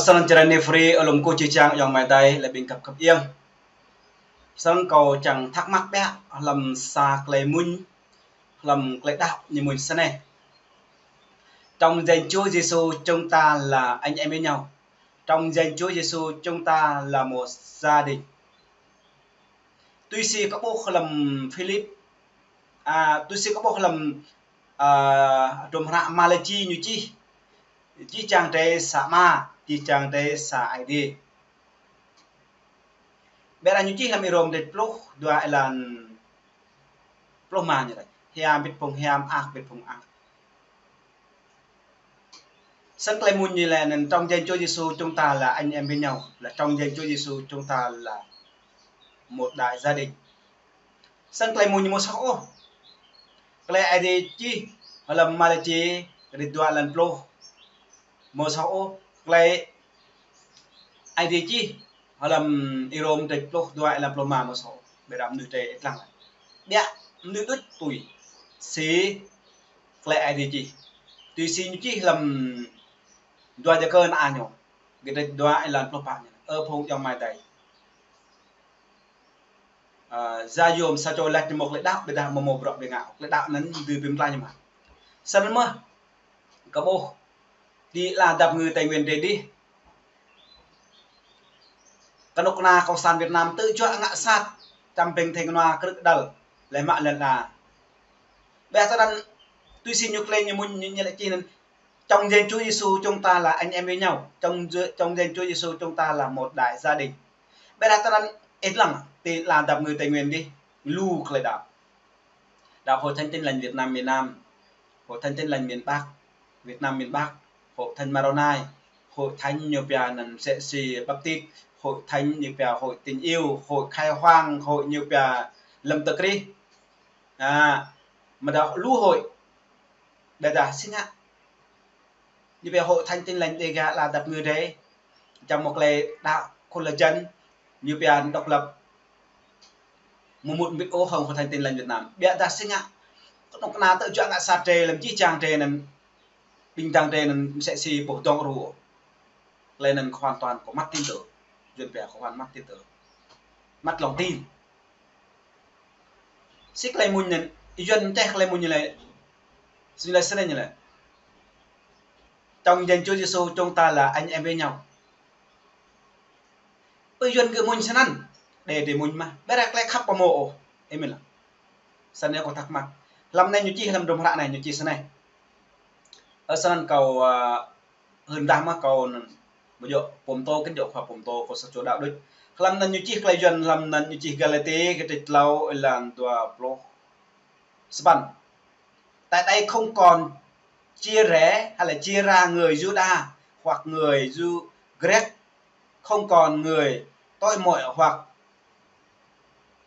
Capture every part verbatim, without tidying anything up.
Săn čơrăn ni free, alum kơ čih čang yong mai tai, lĕ ƀing khăp khăp iăng. Săn kâo čang thắc mắc ƀiă, hlăm sa klei mŭn, hlăm klei đaŏ ñu mŭn snei. Trong danh Chúa Giêsu chúng ta là anh em với nhau. Trong danh Chúa Giêsu chúng ta là một gia đình. Tui si kơ ƀuh hlăm Philip, a, tui si kơ ƀuh hlăm, a, hrŏm hră Malachi ñu čih, čih čang drei sa Ama, čih čang drei sa Aê Diê. Ƀiădah ñu čih hlăm Y-Rôm dêč pluh dua êlan pluh rơma ñu laĭ: Hiam bĭt phung hiam, ak bĭt phung ak. Săn klei mŭn ñu laĭ anŭn trong danh Chúa Giêsu chúng ta là anh em với nhau, là trong danh Chúa Giêsu chúng ta là một đại gia đình. Săn klei mŭn ñu mơ̆ soh ôh. Klei Aê Diê čih hlăm Malachi dêč dua êlan pluh mơ̆ soh ôh. Klei Aê Diê čih hlăm Y-Rôm dêč pluh dua êlan pluh rơma mơ̆ soh ôh. Ƀiădah mơnuih drei ih lăng. Ƀiă mơnuih đôč tui si klei Aê Diê čih. Tui si ñu čih hlăm dua Jakơ anăn ñu, dêč dua êlan pluh pă ñu: Ơ phung yong mai tai, a, sa yôm sa čô lač ñu mâo klei đaŏ, ƀiădah mâo mâo bruă ƀiă ngă, klei đaŏ anăn dưi bi mtlaih ñu mă. Săn mơ̆ kơ ƀuh ti ala dap kơngư Tây Nguyên drei dih, kơnuk kơna cộng sản Việt Nam tơjuă ngă sat čăm ƀing theng kơnua krư̆ kơđăl, leh mă lăn ala. Ƀiădah tơdang tui si ñu klei ñu mŭn ñu, ñu laĭ čih anŭn: Trong danh Chúa Giêsu chúng ta là anh em với nhau. Trong, trong danh Chúa Giêsu chúng ta là một đại gia đình. Ƀiădah tơdang ih lăng ti ala dap kơngư Tây Nguyên dih, lu klei đaŏ. Đaŏ Hội Thánh Tin Lành Việt Nam miền Nam, Hội Thánh Tin Lành miền Bắc, Việt Nam miền Bắc, Hội Thánh Maronai, Hội Thánh ñu pia anăn msĕ si Baptist, Hội Thánh ñu pia Hội Tình Yêu, Hội Khai Hoang, Hội ñu pia Lâm Tơ Krist. A, mơ̆ đaŏ lu hội. Ƀiădah si ngă ñu pia Hội Thánh Tin Lành Đêga ala dap kơngư drei, čăm mâo klei đaŏ khul lajăn, ñu pia độc lập, mơ̆ mŭt mbĭt ôh hŏng Hội Thánh Tin Lành Việt Nam. Ƀiădah si ngă kơnuk kơna tơjuă ngă sat drei hlăm čih čang drei anăn, ƀing dang drei anăn msĕ si ƀuh dŏng ruă. Klei anăn khua Yuan kơ mất tin tưởng. Yuan pia khua Yuan mất tin tưởng, mất lòng tin. Si klei mŭn anăn, Yuan čih klei mŭn ñu laĭ, si ñu laĭ snei ñu laĭ: Trong danh Chúa Giêsu chúng ta là anh em với nhau. Ơ Yuan gơ̆ mŭn snăn, đe drei mŭn mơ̆. Ƀiădah klei khăp pơmô ôh. Amen lah. Săn anai kâo thắc mắc. Hlăm anai ñu čih, hlăm hrŏm hră anai ñu čih snei. Ơ săn kâo, a, hưn dah mơ̆ kâo anăn, ƀu djơ̆ pô mtô, kơ djơ̆ khua pô mtô, kâo sa čô đaŏ đôč. Hlăm anăn ñu čih klei Yuan, hlăm anăn ñu čih Galati, kơ dêč tlâo êlan dua pluh sapăn. Tại đây không còn chia rẽ hay là chia ra người Giuđa hoặc người Ju-, Grek, không còn người tội lỗi hoặc,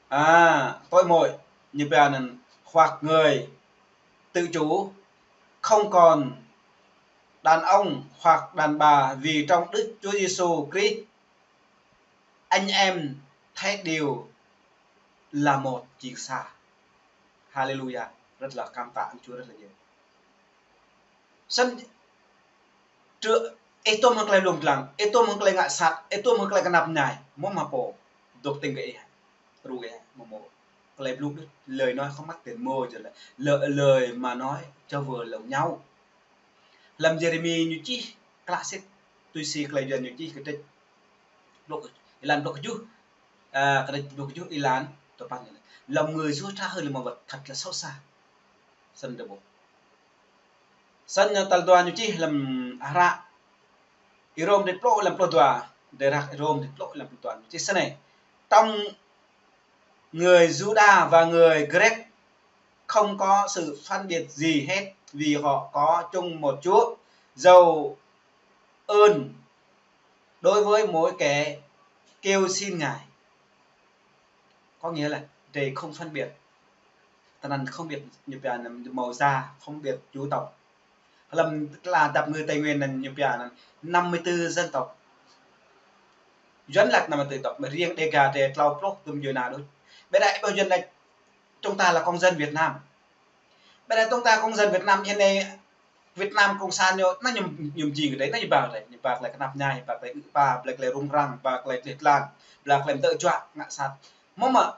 à, tội lỗi, ñu pia anăn, hoặc người tự chủ, không còn đàn ông hoặc đàn bà, vì trong Đức Chúa Giêsu Christ, anh em thấy đều là một, jing sa. Haleluya. Rất là cảm tạ Chúa rất là nhiều. Săn, trưa, ih tuôm hăng klei lông dlăng, ih tuôm hăng klei ngă sat, ih tuôm hăng klei knap mơñai, mơ̆ mă pô dôk tĭng kơ ih, tru ih, mơ̆ mâo klei blŭ đôč, lời nói không mất tiền mua, jơlah lơ-, lời mà nói cho vừa lòng nhau. Hlăm Yêrêmi ñu čih klă sĭt, tui si klei Yuan ñu čih kơ dêč pluh, êlan pluh kjuh, a, kơ dêč pluh kjuh êlan dua păn: Lòng người dối trá hơn là mọi vật, thật là xấu xa. Săn drei ƀuh. Săn ñu tal dua ñu čih hlăm hră Y-Rôm dêč pluh êlan pluh dua, drei rah Y-Rôm dêč pluh êlan pluh dua ñu čih snei: Trong người Giuđa và người Grek không có sự phân biệt gì hết, vì họ có chung một Chúa, giàu ơn đối với mỗi kẻ kêu xin Ngài. Có nghĩa là drei không phân biệt. Tơnăn không biệt, ñu pia anăn màu da, không biệt chủng tộc. Hlăm ala dap kơngư Tây Nguyên anăn ñu pia anăn năm mươi tư dân tộc. Yuan lač năm mươi tư tộc, ƀiădah riêng Đêga drei tlâo pluh tơm djuai ênao đôč. Ƀiădah ƀơi Yuan lač chúng ta là công dân Việt Nam. Ƀiădah chúng ta công dân Việt Nam, ih anei Việt Nam Cộng sản ñu, anai ñu, ñu jing kơ drei, anai ñu ba kơ drei, ñu ba kơ drei kơnăp ñai, ba kơ drei ư̆ êpa, ba kơ drei rŭng răng, ba kơ drei dleh dlan, ba kơ drei mơtơ̆ juă ngă sat. Mơ̆ mă,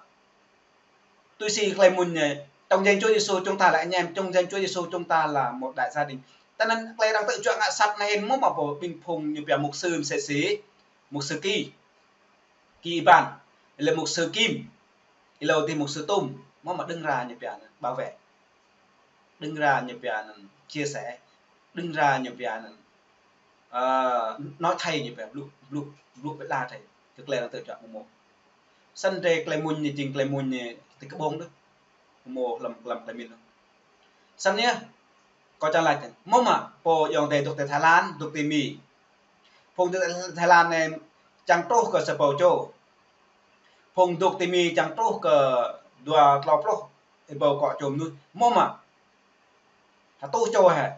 tui si kơ drei mơ̆n ñu, trong danh Chúa Giêsu chúng ta là anh em, trong danh Chúa Giêsu chúng ta là một đại gia đình. Tơnăn kơ drei arăng tơ̆ juă ngă sat anai hĭn mơ̆ mă pô ƀing phung ñu pia mục sư msĕ si, mục sư Ki, Ki Iban, lĕ mục sư Kim, ih lăi dih mục sư Tum, mơ̆ mă đơ̆ng ra ñu pia anăn bảo vệ. Đơ̆ng ra ñu pia anăn chia sẻ, đơ̆ng ra ñu pia anăn, ơ, nói thay ñu pia blŭ, blŭ, blŭ ƀơi ala drei, kơ kơ drei arăng tơ̆ juă mơ̆ mơ̆. Snăn drei kơ drei mơ̆n ñu jing kơ drei mơ̆n ñu ti kơ ƀơ̆ng đôč. Mơ̆ mơ̆ hlăm, hlăm kơ drei mĭn đôč. Snăn yơh, kâo čang lač, mơ̆ mă, pô ayŏng adei dôk ti Thái Lan, dôk ti Mi. Phung dôk ti Thái Lan anai čang truh kơ sa êbâo čô. Phung dôk ti Mi čang truh kơ dua tlâo pluh êbâo akŏ čô mơnuih. Mơ̆ mă, hơtuh čô hĕ,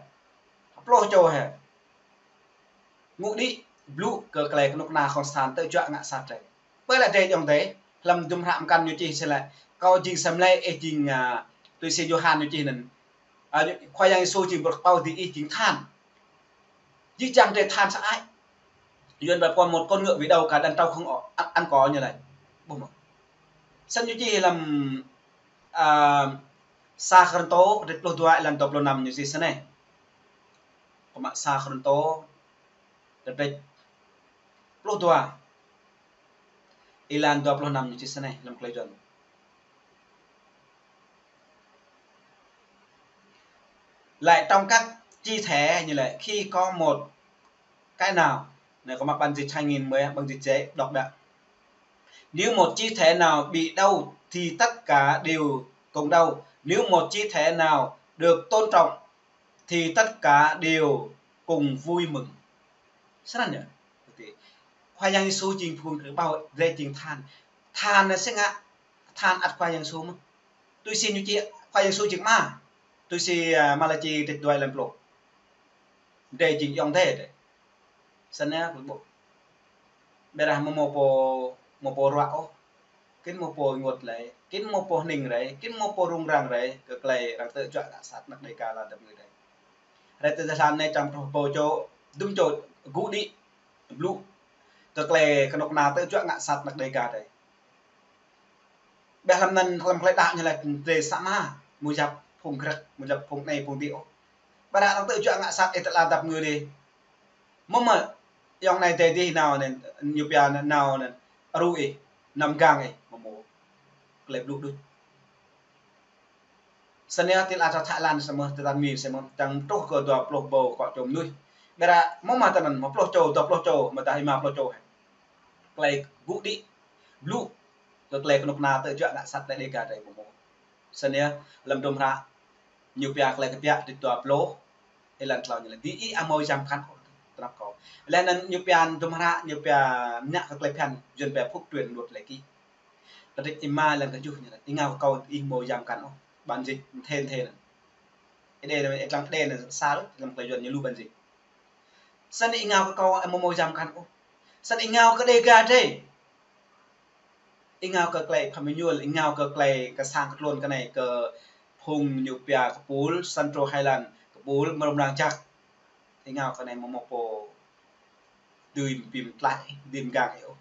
hơpluh čô hĕ, ngŏ đĭ blŭ kơ kơ drei kơnuk kơna Cộng sản tơ̆ juă ngă sat drei. Pơ lĕ drei ayŏng adei, hlăm hdruôm hră mkăn ñu čih sĭt lĕ, kâo jing asei mlei, ih jing, a, tui si Yôhan ñu čih anăn. A, Khua Yang Yêsu jing bruă kơƀâo, diih jing than. Jih jang drei than sơăi. Yuăn bảo con một con ngựa vì đầu cả đàn trâu không ăn, ăn cỏ ñu lač. Ƀuh mơ̆. Snăn ñu čih hlăm, a, sa Kôrintô, kơdrêč pluh dua, êlan dua pluh năm ñu čih snei. Kơ mă sa Kôrintô, kơdrêč pluh dua, êlan dua pluh năm ñu čih snei hlăm klei Yuăn. Lại trong các chi thể như vậy, khi có một cái nào, anei kơ mă bản dịch hai nghìn mười, bản dịch dễ đọc đă. Nếu một chi thể nào bị đau thì tất cả đều cùng đau. Nếu một chi thể nào được tôn trọng thì tất cả đều cùng vui mừng. Snăn yơh. Khua Yang Yêsu jing phung kơƀâo, drei jing than. Than anei sĭt ngă, than ăt Khua Yang Yêsu mơ̆n. Tui si ñu čih Khua Yang Yêsu jing Ama. Tui si, a, Malachi kơdrêč dua êlan pluh. Drei jing ayŏng adei drei. Snăn yơh kơ ƀuh. Ƀiădah mơ̆ mơ̆ pô, mơ̆ pô ruă ôh. Kĭn mơ̆ pô ênguôt lei, kĭn mơ̆ pô hning rei, kĭn mơ̆ pô rŭng răng rei, kơ kơ drei arăng tơ̆ juă ngă sat anak Dêga lăn dap kngư drei. Rai tơ Thái Lan anei čang truh êbâo čô, dŭm čô gŭ đĭ blŭ kơ kơ drei kơnuk kơna tơ̆ juă ngă sat anak Dêga drei. Ƀiădah hlăm anăn, hlăm klei đăo ñu lač drei sa mă, mơ̆ yap phung Grĕk, mơ̆ yap phung anei phung dih ôh. Ƀiădah arăng tơ̆ juă ngă sat ih tơ lăn dap kngư dih. Mơ̆ mă, ayŏng anei adei dih nao anăn, ñu pia nao anăn, aru ih, năm gang ih, mơ̆ mơ̆. Kơ drei blŭ đôč. Snăn yơh ti lăn čar Thái Lan samơ̆, ti lăn Mi samơ̆, čang truh kơ dua pluh êbâo akŏ čô mơnuih. Ƀiădah mơ̆ mă tơnăn, mă pluh čô, dua pluh čô, mơ̆ dah êma pluh čô hĕ. Kơ drei gŭ đĭ blŭ kơ kơ drei kơnuk kơna tơ̆ juă ngă sat anak Dêga drei mơ̆ mơ̆. Snăn yơh, hlăm hdruôm hră ñu pia Klei Kbiă kơdrêč dua pluh, êlan tlâo ñu lač, diih amâo jăm kăn ôh tơnap kâo. Leh anăn ñu pia hdruôm hră, ñu pia mñă kơ klei phiăn, Yuăn pia Phục Truyền Luật Lệ Ký. Kơdrêč êma êlan kjuh ñu lač, ih êngao kơ kâo ih amâo jăm kăn ôh. Bản dịch thên thên anăn. Êđê anăn, êtlang Êđê anăn sa lĕ, hlăm klei Yuăn ñu lu bản dịch. Snăn ih êngao kơ kâo amâo mâo jăm kăn ôh. Snăn ih êngao kơ Dêga drei. Ih êngao kơ klei pha mơñuôl, ih êngao kơ klei kơ sang kơ tluôn kơ anei kơ phung ñu pia kơpul, Central Highland, kơpul mrâo mrang jăk. Ih êngao kơ anei mơ̆ mơ̆ pô dưi bi mtlaih, dưi mgang ih ôh.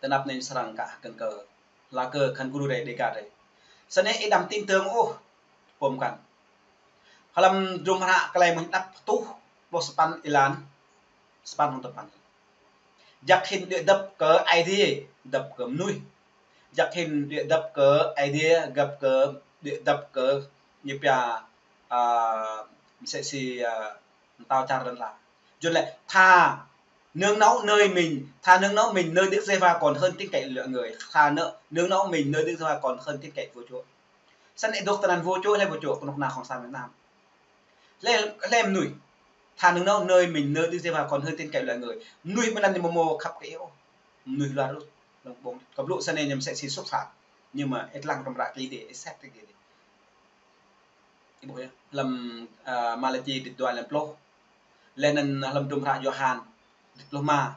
Tơnap anei srăng kah kơ̆ng kơ, la kơ khăn gru drei Dêga drei. Snăn ih đăm tin tưởng ôh, pô mkăn. Hlăm hdruôm hră Klei Mơak Klă kơtuh pluh sapăn êlan, sapăn hŏng sapăn. Jăk hĭn đuaĭ dăp kơ Aê Diê, dăp kơ mnuih. Jăk hĭn đuaĭ dăp kơ Aê Diê, dăp kơ, đuaĭ dăp kơ ñu pia, a, msĕ si, a, mtao čar lăn ala. Yuăn lač tha nương náu nơi mình, tha nương náu mình nơi Đức Giê-hô-va còn hơn tín cậy loài người. Tha nơ-, nương náu mình nơi Đức Giê-hô-va còn hơn tín cậy vua chúa. Snăn ih dôk tơnăn vua chúa, hlei vua chúa, kơnuk kơna Cộng sản Việt Nam. Hlei, hlei mnuih. Tha nương náu nơi mình nơi Đức Giê-hô-va còn hơn tín cậy loài người. Mnuih mơ̆ng anăn ñu mơ̆ mơ̆ khăp kơ ih ôh. Mnuih luar đôč. Lŏng ƀơ̆ng. Kơ blŭ snei ñu msĕ si xúc phạm. Nhưng mà ih lăng hrŏm ră kli dih, ih sĕt kli dih. Ih ƀuh yơh, hlăm, a, Malachi kơdrêč dua êlan pluh. Leh anăn hlăm hdruôm hră Yôhan, kơdrêč pluh êma,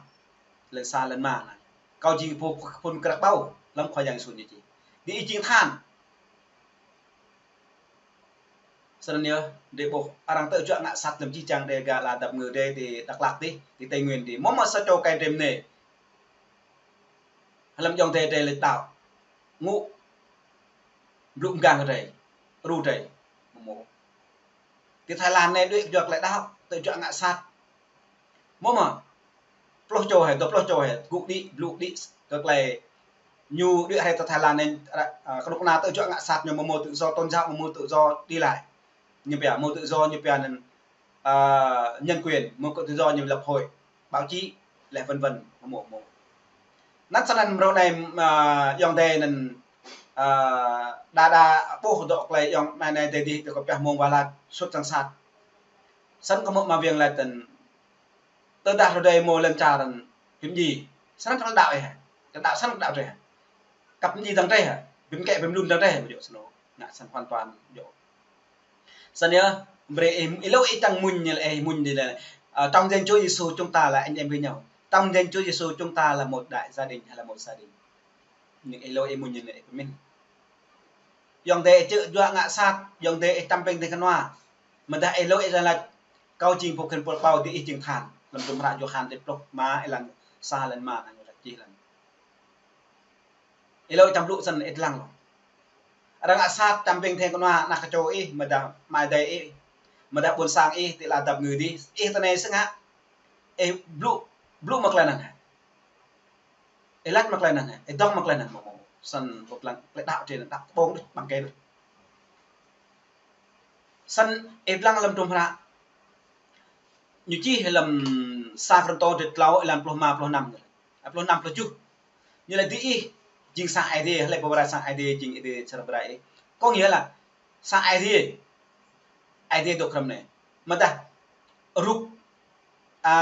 êlan sa, êlan êma anăn. Kâo jing pô, phŭn krăk ƀâo, hlăm Khua Yang Yêsu ñu čih. Diih jing than. Snăn yơh, drei ƀuh arăng tơjuă ngă sat lăm jih jang drei gah ala dap ngơ drei ti Dak Lak dih, ti Tây Nguyên dih. Mơ̆ mơ̆ sa čô kơ drei mơ̆n. Hlăm ayŏng adei drei lĕ đăo. Ngŏ. Blŭ mgang drei. Ru drei. Mơ̆ mơ̆. Ti Thái Lan anei đuĕ kơ juă klei đăo, tơjuă ngă sat. Mơ̆ mơ̆. Pluh čô hĕ, dua pluh čô hĕ, gŭ đĭ, blŭ đĭ, kơ klei ñu đuĕ hĕ ti Thái Lan anei, a, knŭk kna tơjuă ngă sat ñu mơ̆ mơ̆ tự do tôn giáo, mơ̆ mơ̆ tự do đi lại. Ñu pia mơ̆ tự do, ñu pia anăn, a, nhân quyền, mơ̆ tự do ñu lập hội, báo chí, lĕ vân vân, mơ̆ mơ̆. Anăn snăn mrâo anei, a, ayŏng adei anăn, a, đa đa ƀuh dŏ klei ayŏng anei anei adei dih, dŏ kơ pioh mơ̆ng wah lač sut sang sat. Snăn kơ mơ̆ mă wiăng lač tăn tơdah rơdei mơ̆ lăn čar anăn, hiư̆m djai. Snăn kơ đăo ih hă. Kơ đăo snăn kơ đăo drei hă. Kăp djai dăng drei hă. Bim kĕ bim lun dăng drei hă. Ƀu djŏ snăn. Ngă snăn hoàn toàn djŏ. Snăn yơh, brei ih, ih êlâo ih čang mmuñ ñu lĕ ih mmuñ dih lĕ. Ờ, trong danh Chúa Giêsu chúng ta là anh em với nhau. Trong danh Chúa Giêsu chúng ta là một đại gia đình hay là một gia đình. Ñu êlâo ih mmuñ ñu lĕ ih pơmĭn. Ayŏng adei ih tơjuă ngă sat, ayŏng adei ih čăm pĕng dih kơnua. Mơdah ih êlâo ih lač, kâo jing pô khĭn pô ƀâo dih ih jing than. Lăm tum hră Yôhan dih pluh ma êlan sa lăn ma anăn ñu lač čih lăn. Ih êlâo ih čăm blŭ snăn ih dlăng lŏ. Arăng ngă sat čăm pĕng dih kơnua anak kơ čô ih, mơdah amai adei ih, mơdah ƀuôn sang ih, ti ala dap ngơ dih, ih ti anei sơngă. Ih blŭ, blŭ mă klei anăn hă. Ih lač mă klei anăn hă, ih dŏng mă klei anăn mơ̆ mơ̆. Snăn ƀuh lăng klei đăo drei anăn đăo kơ ƀơ̆ng đôč, ƀăng kĕ đôč. Snăn ih dlăng lăm tum hră. Ñu čih lăm sa Kôrintô dih tlâo êlan pluh ma, pluh năm ñu lač. A, pluh năm, pluh tơjuh. Ñu lač dih ih jing sang Aê Diê, hlei pô brei sang Aê Diê jing Aê Diê čar brei ih. Có nghĩa là sang Aê Diê, Aê Diê dôk hrăm anei. Mơdah rup, a,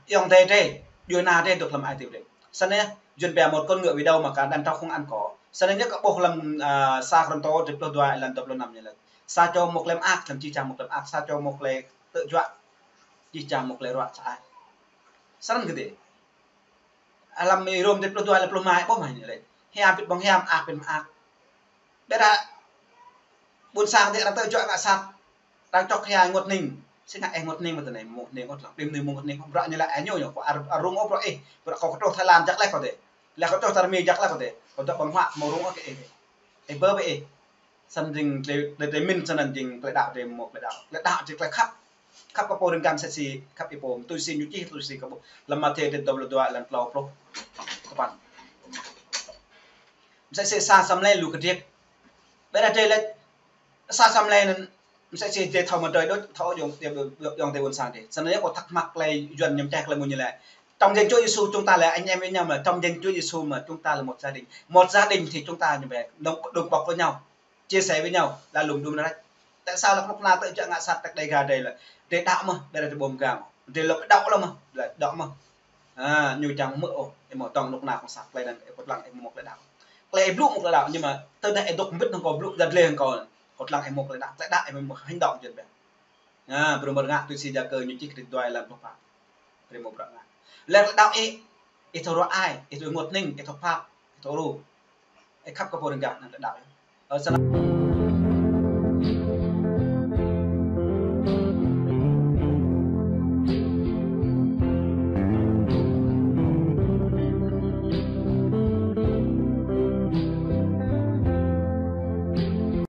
ayŏng adei drei, djuê ana drei dôk hlăm Aê Diê drei. Snăn yơh, Yuăn pia một con ngựa vì đâu mà cắn, đàn trâu không ăn cỏ. Snăn yơh kơ ƀuh lăm, a, sa Kôrintô dih pluh dua êlan dua pluh năm ñu lač. Sa čô mâo klei mơak, hlăm jih jang mâo klei mơak, sa čô mâo klei tơjuă, jih jang mâo klei ruă sơăi. Snăn kơ dih. Hlăm Rôm dih pluh dua êlan pluh ma ƀuh mơ̆ ñu lač. Hiam pĭt ƀơ̆ng hiam, mơak pĭt mơak. Ƀiădah ƀuôn sang dih arăng tơjuă ngă sat. Arăng čŏk hia ênguôt hning. Sĭt ngă ênguôt hning mơ̆ ti anei, ênguôt hning ôh lăng. Đêm anei ênguôt hning, bruă ñu lač ñu ñu, kâo ar-, arung ôh bruă ih, bruă kâo kơ truh Thái Lan jăk leh kâo dih. Leh kâo truh čar Mi jăk leh kâo dih. Kâo dŏ ƀơ̆ng huă, mâo rung ôh kơ ih. Ih bơ bơ ih. Snăn jing klei, klei, klei mĭn snăn jing klei đăo drei mâo klei đăo. Klei đăo jing klei khăp. Khăp kơ pô rơ̆ng găn msĕ si khăp ih pô. Tui si ñu čih, tui si kơ ƀuh. Lăm Mathiơ dih dua pluh dua êlan tlâo pluh tơpăn. Msĕ si sa Samlê lu kơdriêk. Ƀiădah drei lač sa Samlê anăn msĕ si drei thâo mă drei đôč, thâo ayŏng, ayŏng adei ƀuôn sang drei. Snăn yơh kâo thắc mắc klei Yuăn ñu čih klei mơ̆ng ñu lač. Trong danh Chúa Giêsu chúng ta là anh em với nhau mà, trong danh Chúa Giêsu mà chúng ta là một gia đình. Một gia đình thì chúng ta như vậy, đồng, đồng bọc với nhau, chia sẻ với nhau, là lum đum ră. Tại sao là knŭk kna tơjuă ngă sat tăk Đêga drei lĕ, drei đăo mơ̆, drei, drei ƀuh mgang. Drei lŏ đăo lŏ mơ̆, drei đăo mơ̆. A, ñu čang mơ̆ ôh, ih mâo dŏng knŭk kna kơ sat klei anăn, ih pơtlang ih mâo klei đăo. Klei ih blŭ mâo klei đăo, nhưng mà tơdah ih dôk mbĭt hŏng kâo blŭ djăt leh hŏng kâo, kâo tlang ih mâo klei đăo, klei đăo ih mâo hành động jing bĕ. A, brei mâo ngă tui si Yakơ ñu čih kơdrêč dua êlan pluh pă. Brei mâo bruă ngă. Leh klei đăo ih, ih thâo ruă ai, ih thâo ênguôt hning, ih thâo pap, ih thâo ru. Ih khăp kơ pô rơ̆ng gah anăn klei đăo ih. Ơ, snăn.